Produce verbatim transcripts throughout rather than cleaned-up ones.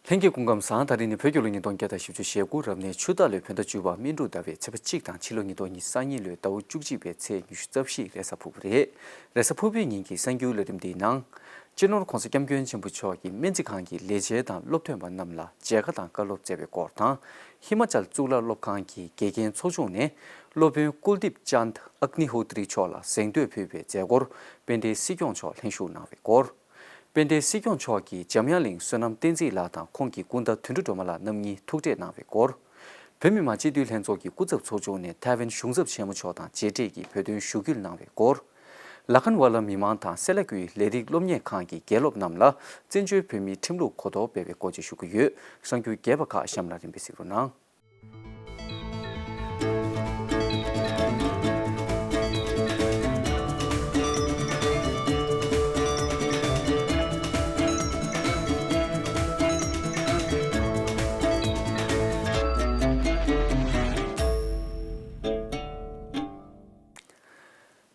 ལྷན་རྒྱས་སྐུ་ཁམས་བཟང་། ད་རིང་ནི་བོད་རྒྱལ་ལོ་ཉིས་སྟོང་བརྒྱ་དང་བཞི་བཅུ་ཞེ་དགུ་རབ་གནས་ཆུ་སྟག་ལོའི་བོད་ཟླ་བཅུ་པ་སྨིན་དྲུག་ཟླ་བའི་ཚེས་པ་གཅིག་དང་ཕྱི་ལོ་ཉིས་སྟོང་ཉི་ཤུ་རྩ་གཉིས་ལོའི་ཟླ་བ་བཅུ་གཅིག་པའི་ཚེས་ཉི་ཤུ་རྩ་བཞི་རེས་གཟའ་ཕུར་བུ་རེད། རེས་གཟའ་ཕུར་བུའི་ཉིན་གྱི་གསར་འགྱུར་ལས་རིམ་འདིའི་ནང་། སྤྱི་ནོར་༧གོང་ས་༧སྐྱབས་མགོན་ཆེན་པོ་མཆོག་གིས་སྨན་རྩིས་ཁང་གི་ལས་བྱེད་དང་སློབ་ཐོན་པ་རྣམས་ལ་མཇལ་ཁ་དང་བཀའ་སློབ་སྩལ་བའི་སྐོར་དང་། ཧི་མ་ཅལ་གཙུག་ལག་སློབ་ཁང་གི་དགེ་རྒན་ཚོགས་ཆུང་ནས་སློབ་དཔོན་ཀུལ་དིབ་ཅཱན་ཨག་ནི་ཧོ་ཏི་རི་མཆོག་ལ་གཟེངས་བསྟོད་ཕུལ་བའི་མཛད་སྒོར་དཔལ་ལྡན་སྲིད་སྐྱོང་མཆོག་ལྷན་ཞུགས་གནང་བའི་སྐོར། དཔལ་ལྡན་སྲིད་སྐྱོང་མཆོག་གིས་འཇམ་དབྱངས་གླིང་བསོད་ནམས་བསྟན་འཛིན་ལགས་དང་ཁོང་གི་སྐུ་ཟླ་དོན་གྲུབ་སྒྲོལ་མ་ལགས་རྣམ་གཉིས་ཐུག་འཕྲད་གནང་བའི་སྐོར། བོད་མི་མང་སྤྱི་འཐུས་ལྷན་ཚོགས་ཀྱི་སྐུ་ཚབ་ཚོགས་ཆུང་ནས་ཐའེ་ཝན་གཞུང་ཚབ་ཆེན་མོ་མཆོག་དང་མཇལ་འཕྲད་ཀྱིས་བོད་དོན་ཞུ་སྐུལ་གནང་བའི་སྐོར། ལ་ཁན་ཝ་ལ་མི་མང་དང་སེ་ལ་ཀུའི་ལས་རིགས་སློབ་གཉེར་ཁང་གི་དགེ་སློབ་རྣམས་ལ་བཙན་བྱོལ་བོད་མིའི་ཁྲིམས་ལུགས་གོ་རྟོགས་སྤེལ་བའི་སྐོར་བཅས་ཞུ་གི་ཡོད། གསར་འགྱུར་རྒྱས་པ་ཁག་གཤམ་ལ་རིམ་པས་གཟིགས་རོགས་གནང་།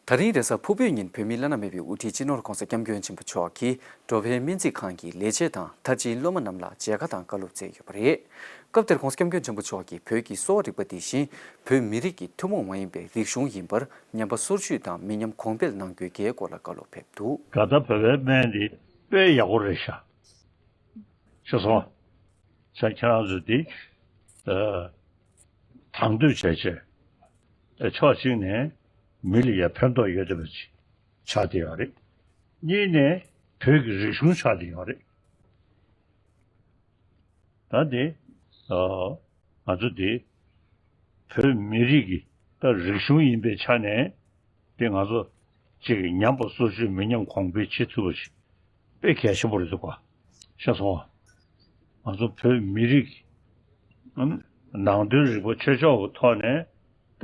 ད་རིང་རེས་གཟའ་ཕུར་བུའི་ཉིན་བོད་མིའི་བླ་ན་མེད་པའི་དབུ་ཁྲིད་སྤྱི་ནོར་༧གོང་ས་༧སྐྱབས་མགོན་ཆེན་པོ་མཆོག་གིས་འགྲོ་ཕན་སྨན་རྩིས་ཁང་གི་ལས་བྱེད་དང་མཐར་ཕྱིན་སློབ་མ་རྣམས་ལ་མཇལ་ཁ་དང་བཀའ་སློབ་སྩལ་ཡོད་པ་རེད། སྐབས་དེར་༧གོང་ས་༧སྐྱབས་མགོན་ཆེན་པོ་མཆོག་གིས་བོད་ཀྱི་གསོ་བ་རིག་པ་དེ་བཞིན་བོད་མི་རིགས་ཀྱི་ཐུན་མོང་མ་ཡིན་པའི་རིག་གཞུང་ཡིན་པར་ཉམས་པ་སོར་ཆུད་དང་མི་ཉམས་གོང་འཕེལ་གནང་དགོས་གལ་སྐོར་ལ་བཀའ་སློབ་ཕེབས་འདུག། ད་ལྟ་བོད་པའི་སྨན་འདི་དཔེ་ཡག་པོ་རེད་ཤག། ཤེས་སོང་ང་། ས་ཁྱེད་རང་ཚོ་འདི་ཨ་དང་དོད་བྱས་བྱས་ཨ་ཕྱོགས་གཅིག་ནས་མི་ལ་ཡ་ཕན་ཐོགས་ཡོད་བསྡད་པ་ཅིག་ཆགས་བསྡད་ཡོད་རེད། གཉིས་ནས་བོད་ཀྱི་རིག་གཞུང་ཆགས་བསྡད་ཡོད་རེད། ད་འདི་ཨ་ང་ཚོ་འདི་བོད་མི་རིགས་ཀྱི་ད་རིག་གཞུང་ཡིན་པའི་ཆ་ནས། དེ་ང་ཚོ་གཅིག་གི་ཉམས་པ་སོར་ཆུད་མི་ཉམས་གོང་འཕེལ་བྱེད་ཐུབ་པ་ཞིག་དཔེ་གལ་ཆེན་པོ་རེད་འདུག་ག། ཤེས་སོང་ང་། ང་ཚོ་བོད་མི་རིགས་ཨམ་ནང་དོན་རིག་པ་ཆོས་ཕྱོགས་ཀྱི་ཐོག་ནས་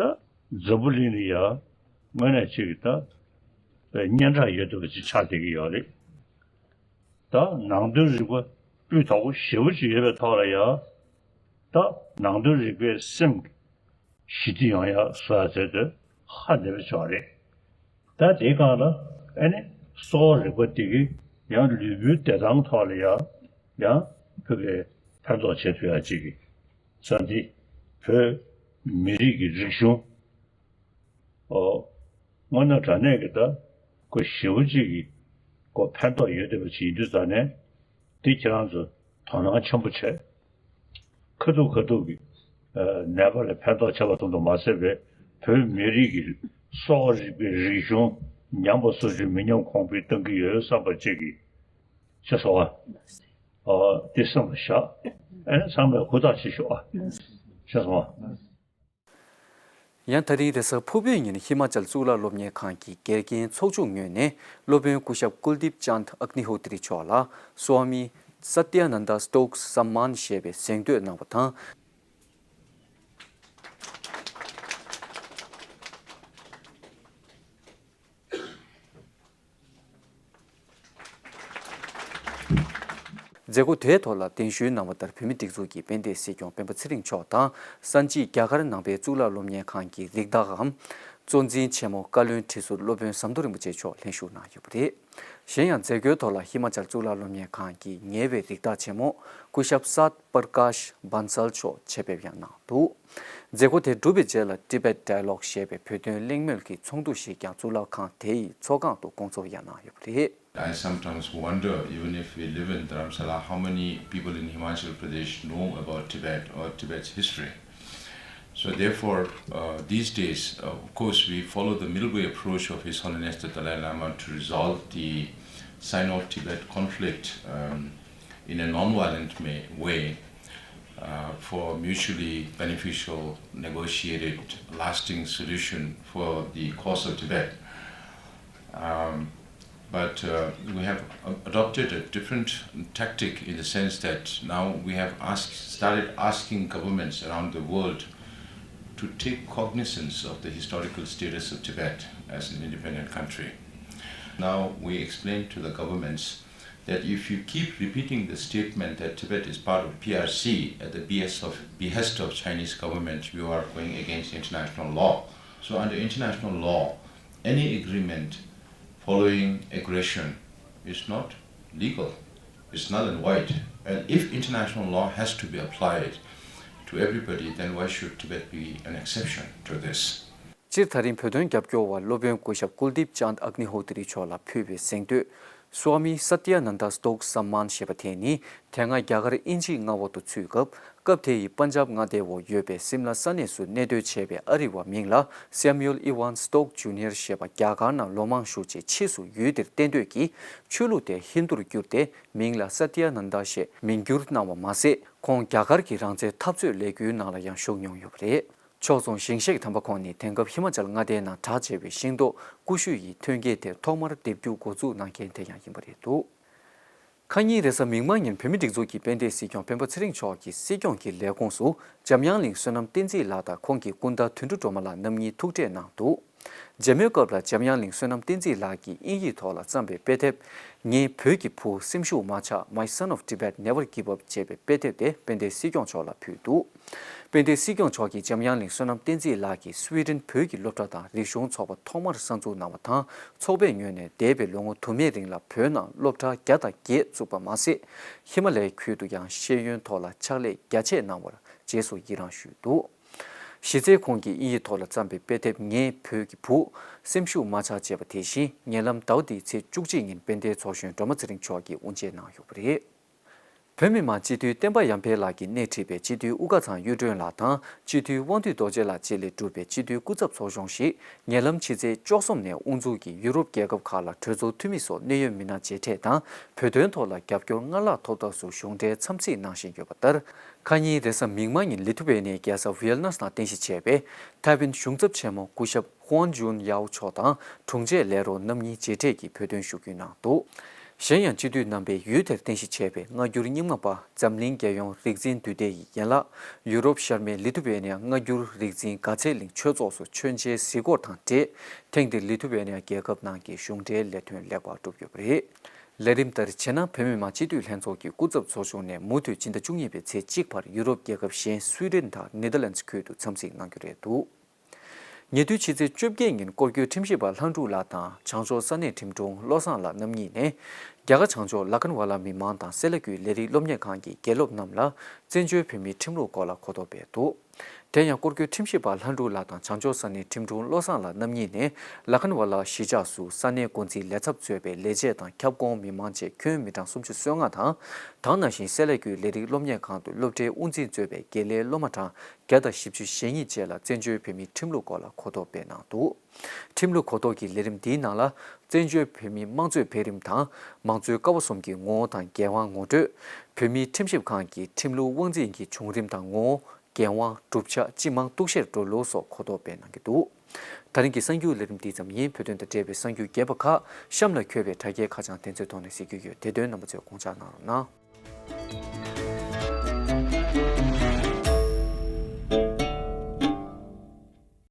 ད་འཛམ་བུ་གླིང་ལ་ཡ་དངོས་གནས་གཅིག་གི་ད་སྙན་གྲགས་ཡོད་བསྡད་པ་ཅིག་ཆགས་བསྡད་ཀྱི་ཡོད་རེད། ད་ནང་དོན་རིག་པ་སྤུས་དག་པོ་ཞེ་པོ་ཅིག་ཡོད་པའི་ཐོག་ལ་ཡ་ད་ནང་དོན་རིག་པའི་སེམས་ཞི་བདེ་ཡོང་ཡ་བཟོ་ཡ་ཟེར་དུས་ཧ་ལས་པ་ཅིག་རེད། ད་དེའི་སྒང་ལ་ཨ་ནི་གསོ་བ་རིག་པ་དེ་གི་ཡང་ལུས་པོའི་བདེ་ཐང་ཐོག་ལ་ཡང་ཡང་ཁོ་གི་ཕན་ཐོགས་བྱེད་ཐུབ་ཡ་ཅིག་གི་ས་འདི་བོད་མི་རིགས་ཀྱི་རིག་གཞུང་ཨོ་དངོས་གནས་དྲང་གནས་ཀྱི་ད་ཁོ་ཞེ་པོ་ཅིག་གི་ཁོ་ཕན་ཐོགས་ཡོད་བསྡད་པ་ཅིག་ཡིན་དུས་ཙང་ནས། འདི་ཁྱེད་རང་ཚོ་དོ་སྣང་ཆེན་པོ་བྱས། ཁ་ཐུག་ཁ་ཐུག་གི་ནད་པ་ལ་ཕན་ཐོགས་བྱས་པ་ཙམ་དུ་མ་ཟད་པའི་བོད་མི་རིགས་ཀྱི་གསོ་བ་རིག་པའི་རིག་གཞུང་ཉམས་པ་སོར་ཆུད་མི་ཉམས་གོང་འཕེལ་གཏང་གི་ཡོད་བསམ་པ་ཅིག་གིས་ཤེས་སོང་ང་། འདི་སེམས་ལ་བཞག་ཨེ་ཚང་མས་ཧུར་ཐག་བྱེད་ཤོག་ཨ། ཤེས་སོང་ང་། ཡང་ད་རིང་རེས་གཟའ་ཕུར་བུའི་ཉིན་ཧི་མ་ཅལ་གཙུག་ལག་སློབ་གཉེར་ཁང་གི་དགེ་རྒན་ཚོགས་ཆུང་ངོས་ནས་སློབ་དཔོན་སྐུ་ཞབས་ཀུལ་དིབ་ཅཱནྡ་ཨག་ནི་ཧོ་ཏི་རི་མཆོག་ལ་སོ་ཝ་མི་སཏྱ་ནན་ད་སྟོགས་སམ་མཱན་ཞེས་པའི་གཟེངས་བསྟོད་གནང་བ་དང་། མཛད་སྒོ་དེའི་ཐོག་ལ་གདན་ཞུའི་གནང་བ་ལྟར་བོད་མིའི་སྒྲིག་འཛུགས་ཀྱི་དཔལ་ལྡན་སྲིད་སྐྱོང་སྤེན་པ་ཚེ་རིང་མཆོག་དང་སན་ཅི་རྒྱ་གར་ནང་པའི་གཙུག་ལག་སློབ་གཉེར་ཁང་གི་རིགས་བདག་གམ་གཙོ་འཛིན་ཆེན་མོ་བཀའ་བློན་ཁྲི་ཟུར་སློབ་དཔོན་ཟམ་གདོང་རིན་པོ་ཆེ་མཆོག་ལྷན་ཞུགས་གནང་ཡོད་པ་རེད། གཞན་ཡང་མཛད་སྒོའི་ཐོག་ལ་ཧི་མ་ཅལ་གཙུག་ལག་སློབ་གཉེར་ཁང་གི་ཉེ་བའི་རིགས་བདག་ཆེན་མོ་སྐུ་ཞབས་སཱཏ་པར་ཀཱཤ་བྷན་སལ་མཆོག་ཆེད་ཕེབས་ཡང་གནང་འདུག། མཛད་སྒོ་དེ་གྲུབ་པའི་རྗེས་ལ་Tibet Dialogue ཞེས་པའི་བོད་དོན་གླེང་མོལ་གྱི་ཚོགས་འདུ་ཞིག་ཀྱང་གཙུག་ལག་ཁང་དེ་ཡི་ཚོགས་ཁང་དུ་སྐོང་ཚོགས་ཡང་གནང་ཡོད་པ་རེད། I sometimes wonder, even if we live in Dharamsala, how many people in Himachal Pradesh know about Tibet or Tibet's history. So therefore, uh, these days, uh, of course, we follow the middle way approach of His Holiness the Dalai Lama to resolve the Sino-Tibet conflict, um, in a non-violent may, way, uh, for mutually beneficial, negotiated, lasting solution for the cause of Tibet. Um, but, uh, we have a- adopted a different tactic in the sense that now we have asked, started asking governments around the world to take cognizance of the historical status of Tibet as an independent country. Now we explain to the governments that if you keep repeating the statement that Tibet is part of P R C at the behest of, behest of Chinese government, you are going against international law. So under international law, any agreement following aggression is not legal. It's null and void. And if international law has to be applied to everybody, then why should Tibet be an exception to this? སྤྱིར་ད་རིང་བོད་དོན་རྒྱབ་སྐྱོར་བ་སློབ་དཔོན་སྐུ་ཞབས་ཀུལ་དིབ་ཅཱནྡ་ཨག་ནི་ཧོ་ཏི་རི་མཆོག་ལ་ཕུལ་བའི་གཟེངས་བསྟོད། Swami Satyananda Stokes Samman ཞེས་པ་དེ་ནི་དེ་སྔ་རྒྱ་གར་དབྱིན་ཇིའི་མངའ་འོག་ཏུ་ཚུད་སྐབས། སྐབས་དེ་ཡི་པན་ཇབ་མངའ་སྡེའི་འོག་ཡོད་པའི་སིམ་ལ་ས་གནས་སུ་གནས་སྡོད་བྱས་པའི་ཨ་རི་བ་མིང་ལ་Samuel Evans Stoke Junior ཞེས་པ་རྒྱ་གར་ནང་ལོ་མང་བཞུགས་རྗེས་ཕྱིས་སུ་ཡུལ་དེར་གཏན་སྡོད་ཀྱིས་ཆོས་ལུགས་དེ་ཧིན་དུར་བསྒྱུར་ཏེ། མིང་ལ་ས་ཏི་ཡ་ནན་ད་ཞེས་མིང་བསྒྱུར་གནང་བ་མ་ཟད། ཁོང་རྒྱ་གར་གྱི་རང་བཙན་འཐབ་རྩོད་ལས་འགུལ་ནང་ལ་ཡང་ཞུགས་མྱོང་ཡོད་པ་རེད། ཕྱོགས་མཚུངས་ཞིང་གཤེགས་དམ་པ་ཁོང་ནི་དེང་སྐབས་ཧི་མ་ཅལ་མངའ་སྡེའི་ནང་གྲགས་ཆེ་བའི་ཤིང་ཏོག་ཀུ་ཤུ་ཡི་ཐོན་སྐྱེད་དེ་ཐོག་མར་འདེབས་རྒྱུ་འགོ་འཛུགས་གནང་མཁན་དེ་ཡང་ཡིན་པ་རེད་འདུག་ཁ་ཉིན་རེས་གཟའ་མིག་དམར་ཉིན་བོད་མི་སྒྲིག་འཛུགས་ཀྱི་དཔལ་ལྡན་སྲིད་སྐྱོང་སྤེན་པ་ཚེ་རིང་མཆོག་གིས་སྲིད་སྐྱོང་གི་ལས་ཁུངས་སུ་འཇམ་དབྱངས་གླིང་བསོད་ནམས་བསྟན་འཛིན་ལགས་དང་ཁོང་གི་སྐུ་ཟླ་དོན་གྲུབ་སྒྲོལ་མ་ལགས་རྣམ་གཉིས་ཐུག་འཕྲད་གནང་འདུག་མཇལ་མོལ་སྐབས་ལ་འཇམ་དབྱངས་གླིང་བསོད་ནམས་བསྟན་འཛིན་ལགས་ཀྱིས་དབྱིན་ཡིག་ཐོག་ལ་བརྩམས་པའི་དཔེ་དེབ། ངའི་བོད་ཀྱི་བུ་སེམས་ཤུགས་མ་ཆག My Son of Tibet Never Give Up ཅེས་པའི་དཔེ་དེབ་དེ་དཔལ་ལྡན་སྲིད་སྐྱོང་མཆོག་ལ་ཕུལ་འདུག་དཔལ་ལྡན་སྲིད་སྐྱོང་མཆོག་གིས་འཇམ་དབྱངས་གླིང་བསོད་ནམས་བསྟན་འཛིན་ལགས་ཀྱིས་སུའེ་ཏེན་བོད་ཀྱི་སློབ་གྲྭ་དང་རིག་གཞུང་ཚོགས་པ་ཐོག་མར་གསར་འཛུགས་གནང་བ་དང་། ཚོགས་པའི་ངོས་ནས་འདས་པའི་ལོ་ངོ་དུ་མའི་རིང་ལ་བོད་ནང་སློབ་གྲྭ་བརྒྱ་དང་བརྒྱད་བཙུགས་པ་མ་ཟད། ཧི་མ་ལའི་ཁུལ་དུ་ཡང་ཤེས་ཡོན་ཐོག་ལ་ཕྱག་ལས་རྒྱ་ཆེ་གནང་བར་རྗེས་སུ་ཡི་རང་ཞུས་འདུག་གཞི་རྩའི་ཁོང་གིས་དབྱིན་ཡིག་ཐོག་ལ་བརྩམས་པའི་དཔེ་དེབ་ངའི་བོད་ཀྱི་བུ། སེམས་ཤུགས་མ་ཆག་ཅེས་པ་དེ་བཞིན་ཉེ་ལམ་ཟླ་བ་འདིའི་ཚེས་བཅུ་གཅིག་ཉིན་དཔལ་ལྡན་ཚོགས་གཞོན་སྒྲོལ་མ་ཚེ་རིང་མཆོག་གིས་དབུ་འབྱེད་གནང་ཡོད་པ་རེད། བོད་མི་མང་སྤྱི་འཐུས་བསྟན་པ་ཡར་འཕེལ་ལགས་ཀྱིས་སྣེ་ཁྲིད་པའི་སྤྱི་འཐུས་དབུ་དཀར་ཚང་གཡུ་སྒྲོན་ལགས་དང་སྤྱི་འཐུས་དབང་འདུས་རྡོ་རྗེ་ལགས་བཅས་ལས་གྲུབ་པའི་སྤྱི་འཐུས་སྐུ་ཚབ་ཚོགས་ཆུང་ཞིག་ཉེ་ལམ་ཕྱི་ཚེས་བཅུ་གསུམ་ནས་དབུ་འཛུགས་ཀྱིས་ཡུ་རོབ་རྒྱལ་ཁབ་ཁག་ལ་གྲོས་ཚོགས་འཐུས་མི་སོགས་གནད་ཡོད་མི་སྣ་མཇལ་འཕྲད་དང་བོད་དོན་ཐོག་ལ་རྒྱབ་སྐྱོར་སྔར་ལྷག་ཐོབ་ཐབས་སུ་གཞུང་འབྲེལ་འཚམས་གཟིགས་གནང་བཞིན་ཡོད་པ་ལྟར། ཁ་ཉིན་རེས་གཟའ་མིག་དམར་ཉིན་ལི་ཐུ་ཝེ་ནི་ཡའི་རྒྱལ་ས་ཝི་ཡལ་ནས་ནང་རྟེན་གཞི་བྱས་པའི་ཐའེ་ཝན་གཞུང་ཚབ་ཆེན་མོ་སྐུ་ཞབས་ཧུའན་ཇུན་ཡའོ་མཆོག་དང་དྲུང་ཆེ་ལས་རོགས་རྣམ་གཉིས་མཇལ་འཕྲད་ཀྱིས་བོད་དོན་ཞུ་སྐུལ་གནང་འདུག་གཞན་ཡང་སྤྱི་འཐུས་རྣམ་པས་ཡུལ་དེར་རྟེན་གཞི་བྱས་པའི་སྔ་འགྱུར་རྙིང་མ་པ་འཛམ་གླིང་རྒྱལ་ཡོངས་རིག་འཛིན་འདུས་སྡེ་ཡི་ཡན་ལག་ཡུ་རོབ་ཤར་མའི་ལི་ཐུ་ཝེ་ནི་ཡ་སྔ་འགྱུར་རིག་འཛིན་དགའ་ཚལ་གླིང་ཆོས་ཚོགས་སུ་མཆོད་མཇལ་གཟིགས་སྐོར་དང་འབྲེལ། ཐེངས་འདིར་ལི་ཐུ་ཝེ་ནི་ཡ་རྒྱལ་ཁབ་ནང་གི་གཞུང་འབྲེལ་ལས་དོན་ལེགས་པར་གྲུབ་ཡོད་པ་རེད། ལས་རིམ་ལྟར་བྱས་ན་བོད་མི་མང་སྤྱི་འཐུས་ལྷན་ཚོགས་ཀྱི་སྐུ་ཚབ་ཚོགས་ཆུང་ནས་མུ་མཐུད་སྤྱི་ཟླ་བཅུ་གཉིས་པའི་ཚེས་གཅིག་བར་ཡུ་རོབ་རྒྱལ་ཁབ་གཞན་སུའི་ཌེན་དང་ནེ་དར་ལན་ཌི་ཁུལ་དུ་འཚམས་གཟིགས་གནང་རྒྱུ་རེད་འདུག་ཉེ་དུས་ཕྱི་ཚེས་བཅོ་བརྒྱད་ཉིན་སྐོར་སྐྱོད་ཁྲིམས་ཞིབ་པ་ལྷ་འབྲུག་ལགས་དང་བྱང་ཕྱོགས་ས་གནས་ཁྲིམས་དྲུང་བློ་བཟང་ལགས་རྣམ་གཉིས་ནས། རྒྱ་གར་བྱང་ཕྱོགས་ལ་ཁན་ཝ་ལ་མི་མང་དང་སེ་ལ་ཀུའི་ལས་རིགས་སློབ་གཉེར་ཁང་གི་དགེ་སློབ་རྣམས་ལ་བཙན་བྱོལ་བོད་མིའི་ཁྲིམས་ལུགས་སྐོར་ལ་གོ་རྟོགས་སྤེལ་འདུག་དེ་ཡང་སྐོར་སྐྱོད་ཁྲིམས་ཞིབ་པ་ལྷ་འབྲུག་ལགས་དང་བྱང་ཕྱོགས་ས་གནས་ཁྲིམས་དྲུང་བློ་བཟང་ལགས་རྣམ་གཉིས་ནས་ལ་ཁན་ཝ་ལ་གཞིས་ཆགས་སུ་ས་གནས་འགོ་འཛིན་ལས་ཚབ་གཙོས་པའི་ལས་བྱེད་དང་ཁྱབ་ཁོངས་མི་མང་བཅས་ཁྱོན་མི་གྲངས་སུམ་ཅུ་སོ་ལྔ་དང་། ད་ག་ནང་བཞིན་སེ་ལ་ཀུའི་ལས་རིགས་སློབ་གཉེར་ཁང་དུ་སློབ་གྲྭའི་དབུ་འཛིན་གཙོས་པའི་དགེ་ལས་སློབ་མ་གྲངས་བརྒྱ་དང་བཞི་བཅུ་ཞེ་གཉིས་བཅས་ལ་བཙན་བྱོལ་བོད་མིའི་ཁྲིམས་ལུགས་སྐོར་ལ་གོ་རྟོགས་སྤེལ་གནང་འདུག་ཁྲིམས་ལུགས་གོ་རྟོགས་ཀྱི་ལས་རིམ་འདིའི་ནང་ལ། བཙན་བྱོལ་བོད་མིའི་དམངས་གཙོའི་འཕེལ་རིམ་དང་། མང་གཙོའི་ཀ་བ་གསུམ་གྱི་ངོ་བོ་དང་འགན་དབང་ངོ་སྤྲོད། བོད་མིའི་ཁྲིམས་ཞིབ་ཁང་གི་ཁྲིམས་ལུགས་དབང་འཛིན་གྱི་བྱུང་རིམ་དང་ངོ་བོ། འགན་དབང་། གྲུབ་ཆ། སྤྱི་དམངས་གཏུག་བཤེར་འགྲོ་ལུགས་སོགས་གོ་རྟོགས་སྤེལ་གནང་གི་འདུག་ད་རིང་གི་གསར་འགྱུར་ལས་རིམ་འདི་ཙམ་ཡིན། བོད་དོན་དང་འབྲེལ་བའི་གསར་འགྱུར་རྒྱས་པ་ཁག་གཤམ་ལ་འཁོད་པའི་དྲ་རྒྱའི་ཁ་བྱང་དེ་ཚོའི་ཐོག་ནས་གཟིགས་རྒྱུ་ཡོད། དེ་དོན་རྣམ་པ་ཚོས་དགོངས་འཇགས་གནང་རོགས་གནང་།